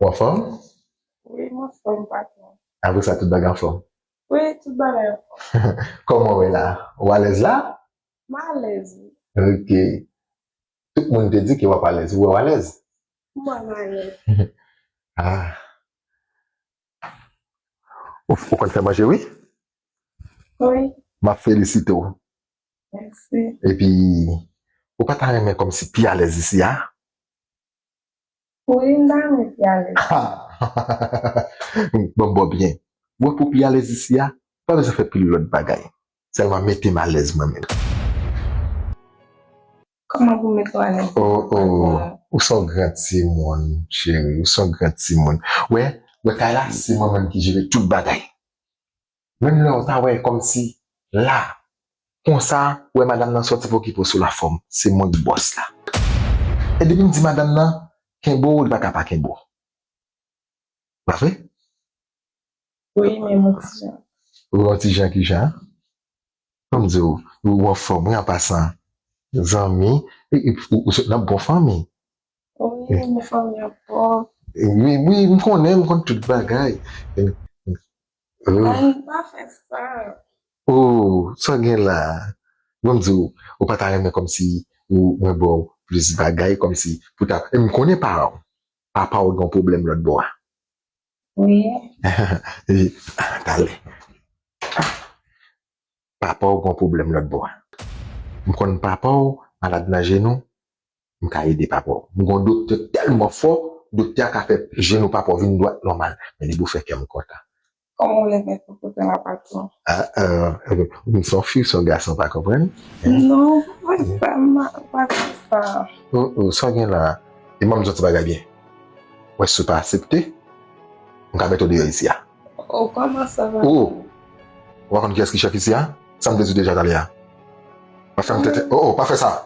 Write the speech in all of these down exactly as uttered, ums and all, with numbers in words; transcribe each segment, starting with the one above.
Ou anfòm? Wi, m anfòm, patwon. Apre sa, tout bagay anfòm? Wi, tout bagay anfòm. Kòman w ye la? Ou alèz la? M alèz, wi. Ok. Tout moun te di ke w ap alèz. Ou wè w alèz? M wè m alèz. Ah. Ou, ou konn fè manje, wi? Wi. M ap felisite w. Mèsi. Epi, ou pa ta renmen kòmsi pi alèz isi a? Wi, m ta renmen pi alèz. Bon, bon, byen. Ou wè pou pi alèz isi a, pa bezwen fè pil lòt bagay. Sèlman mete m alèz mwen menm. Kòman pou mete w alèz? Oh, oh. Ou se yon gran timoun, cheri. Ou se yon gran timoun. Wè, wè kay la, se mwen menm ki jere tout bagay. Menm lè w ta wè kòmsi la, konsa, ou wè madanm nan sòti pou okipe w sou lafòm, se mwen k bòs la. E depi m di madanm nan, kenbe w, li pa ka pa kenbe w. Pa vre? Wi, men yon ti jan. Ou yon ti jan ki jan? Ban m di w, ou anfòm, wi, an pasan. Zanmi, e, e, ou, ou sot nan bon fanmi. Wi, men fanmi an pòv. Wi, wi, m konnen, m konn tout bagay. E, e, Ann pa fè sa. Oh, sa w gen la? Ban m di w, ou pa ta renmen kòmsi ou, mwen ba w plis bagay, kòmsi pou ta, e m konnen paran w. Papa w gen yon pwoblèm lòt bò a. Wi. E, ah, talè. Papa w gen yon pwoblèm lòt bò a. M konn papa w malad nan jenou, m ka ede papa w. M gen yon doktè tèlman fò, doktè a ka fè jenou papa w vin dwat nòmal. Men li pou fè kè m kontan. Kòman w vle fè pou kote la, patwon? Ah, euh, m se yon fi, se yon gason, pa konprann? Non, pa fè sa, m pa fè sa. Oh, oh, sa w gen la? E ban m di w yon ti bagay byen. Wè, si w pa aksepte, m ka mete w deyò isi a. Oh, kòman sa va? Oh! Ou pa konn kiyès ki chèf isi a? Sa m te di w deja talè a. Pa fè m tenten. Oh, oh, pa fè sa!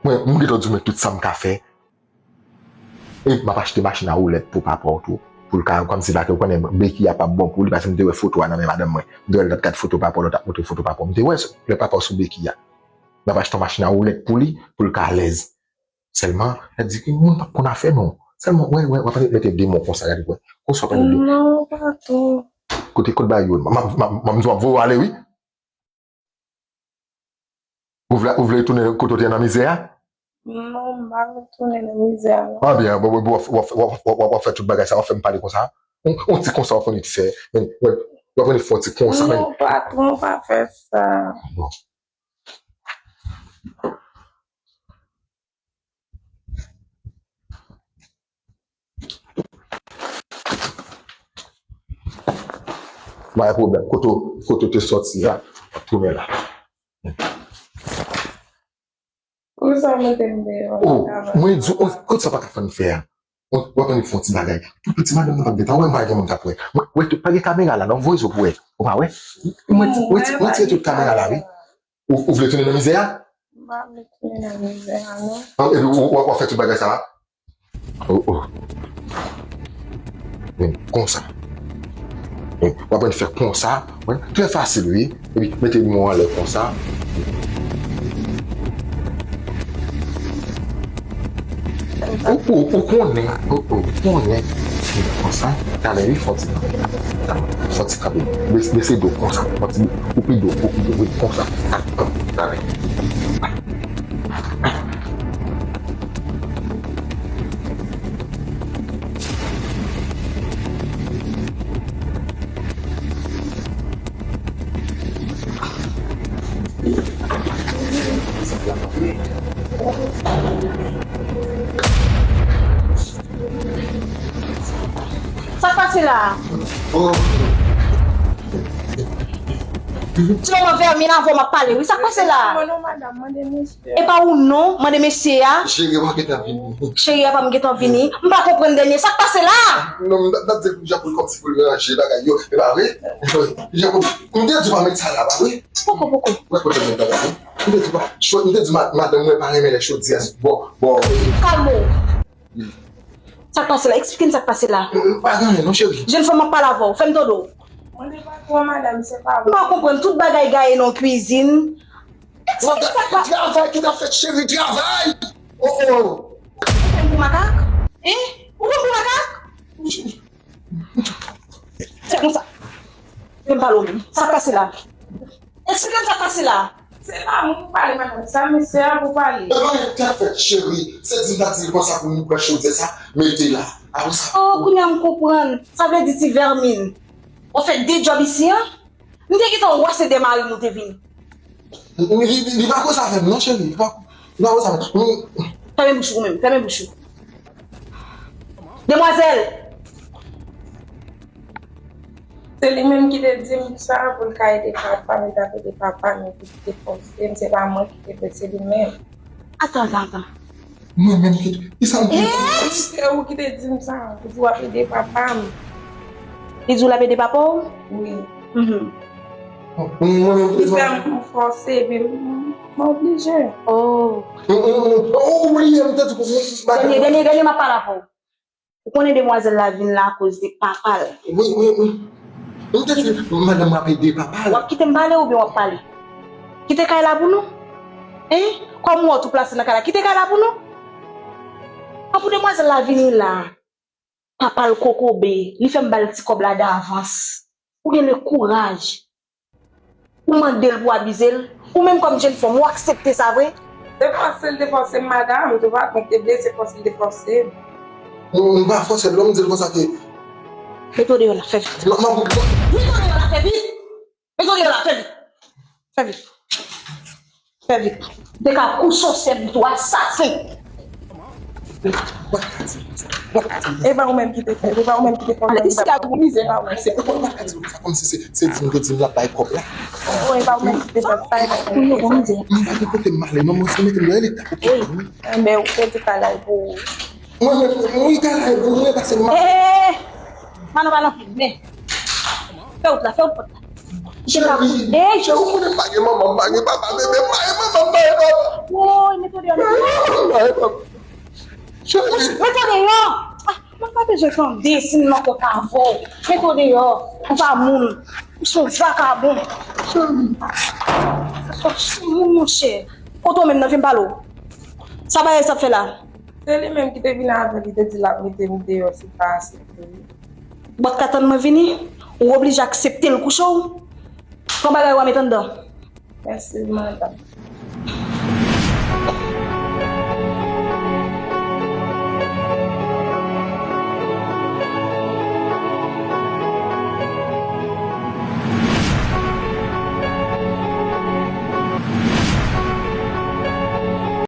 Mwen, m gentan di w men tout sa m ka fè. E m ap achte machin a woulèt pou papa w tou. Pou l ka, kòmsi la ke w konnen beki a p ap bon pou li, paske m te wè foto a nan men madanm mwen. M te wè l t ap gad foto papa w, lè w t ap montre foto papa w. M te wè lè papa w sou beki a. M ap achte yon machin a woulèt pou li, pou l ka alèz. Sèlman, sa di ke moun p ap konn afè nou. Sèlman, wè, wè, w ap mete de mo konsa, gade, wè. Konsa, w ap mete de mo. Non, pa tou. Kote, kote bagay yo, m, m, m, m, m di w ap voye w ale, wi. Ou vle, ou vle tounen kote w te nan mizè a? Non, m pa vle tounen nan mizè a, non. Ah, byen, bon, bon, bon, w ap, w ap, w ap, w ap, w ap fè tout bagay sa, w ap fè m pale konsa. On, on ti konsa w ap annik fè. Men, wè, w ap annik fè on ti konsa, men. Non, patwon, pa fè sa. Bon. Pa gen pwoblèm. Kote w, kote w te sòti a, tounen la. Poukisa w mete m deyò? Oh, mwen di w, oh, kote sa pa ka fè n fè a? Ou, w ap annik fè yon ti bagay. Pou piti madanm nan pa t gentan wè m, pa gen moun k ap wè. Mwen, wè, pa gen kamera la, non, voye zo pou wè. Ou pa wè? Mwen, mwen, mwen tire tout kamera la, wi. Ou, ou vle tounen nan mizè a? M pa vle tounen nan mizè a, non. An, epi ou, ou, w ap fè tout bagay sa a? Oh, oh. Men, konsa. Men, w ap fè konsa. Wi, trè fasil, wi. Epi, mete men w anlè konsa. Ou, ou, ou konnen, ou, ou konnen. Konsa, talè, wi, fò ti kanpe. Fò ti kanpe. Bese, bese do konsa. Fò ti koupe do, koupe do, wi, konsa. Kanpe, talè. Sa k pase la? Oh. Ti manman vèmin, avè w m ap pale, wi. Sa k pase la? Mande madanm, mande mesye. E pa ou non, mande mesye a. Cheri, w ap gentan vini. Cheri a pa m gentan vini. M pa konprann dènye. Sa k pase la? Non, m t ap di l pou Jean Paul kòmsi pou l ranje bagay yo. E pa vre? Jean Paul, m te di w pa met sa la, pa vre? Poko, poko. Wè kote m met bagay yo. M te di w pa, cho-, m te di ma-, madanm mwen pa renmen lè chodyè bon, bon. Kalme w. Sa k pase la? Eksplike m sa k pase la. M pa gen anyen non, cheri. Jèn fanm, m ap pale avè w. Fèm tande w. Mande patwon, madanm, se pa vre. M pa konprann, tout bagay gaye nan kwizin. Eksplike m sa k pase. Travay ki t ap fèt, cheri, travay! Oh, oh. Fè m pou makak? Hein? M pale w menm. Sa k pase la? Eksplike m sa k pase la. Se pa mwen pou pale, madanm. Sa mesye a pou pale. E pa yon tèt fèt, cheri. Se di m ta di l konsa pou nou pran chodyè sa, mete la. Apre sa. Oh, kounye a m konprann. Sa vle di ti vèmin. Ou fè de djòb isi an? M te gentan wè se de mari nou te vini. Li, li, li pa koze avè m non, cheri. Li pa, li pa koze avè m. Fèmen bouch ou menm, fèmen bouch ou. Demwazèl! Se li menm ki te di m sa pou l ka ede papa m, li t ap ede papa m, epi ki te fòse m, se pa mwen ki te vle, se li menm. Atan, atan, atan. Mwen menm ki, kisa m te di? Eh! Se ou ki te di m sa, ou di w ap ede papa m. Li di w l ap ede papa w? Wi. Mhm. Mwen menm ki te di w. Li fè m fòse, epi m, m oblije. Oh. Ou bliye, m te di w. Dènye, dènye, dènye, m ap pale avè w. Ou konnen demwazèl la vin la akoz de papa l. Wi, wi, wi. M te di, madanm ap ede papa l. W ap kite m pale oubyen w ap pale? Kite kay la pou nou? Hein? Kòm ou wè w tou plase nan kay la, kite kay la pou nou? An pou demwazèl la vini la. Papa l kokobe, li fè m ba l ti kòb la davans. Ou gen le kouraj. Ou mande l pou abize l. Ou menm kòm jèn fanm, ou aksepte sa vre? Se fòse l te fòse m, madanm, tou pa konte vle, se fòse l te fòse m. M, m pa fòse l non, m di l konsa ke. Mete w deyò la, fè vit. M, m, m, Mete w deyò la, fè vit. Mete w deyò la, fè vit. Fè vit. Fè vit. Te ka kouche w sèvi tou, asasen. E pa ou menm ki te fè, e pa ou menm ki te fè. Ale, isi a gwo mizè pa ou menm. Kòmsi se, se di m te di m l ap bay kòb la. Bon, e pa ou menm ki te fè sa, e pa ou menm ki te fè sa. M pa gen kote m ale non, mwen se mete m nan leta. Ey, enben, ou pèdi kalay pou ou. Mwen, mwen, mwen kalay pou mwen pase m. Ey, ey, ey, ey. Manon, manon, men. Fè wout la, fè wout pòt la. Cheri, cheri, ou konnen m pa gen manman, m pa gen papa, bebe, m pa gen manman, m pa gen papa. Woy, mete w deyò, mete w deyò. M pa gen papa. Cheri. Mete w deyò. Ah, mwen pa bezwen tande si m nan kòk avè w. Mete w deyò. Ou pa moun. Ou se yon vakabon. Cheri. Ou se yon timoun, monchè. Kote w menm nan, vin pale w. Sa bagay sa ap fè la? Se li menm ki te vin avè l, li te di l ap mete m deyò si m pa aksepte. Bòt ka tann mwen vini, ou oblije aksepte l kouche w. Pran bagay ou a met anndan. Mèsi, madanm.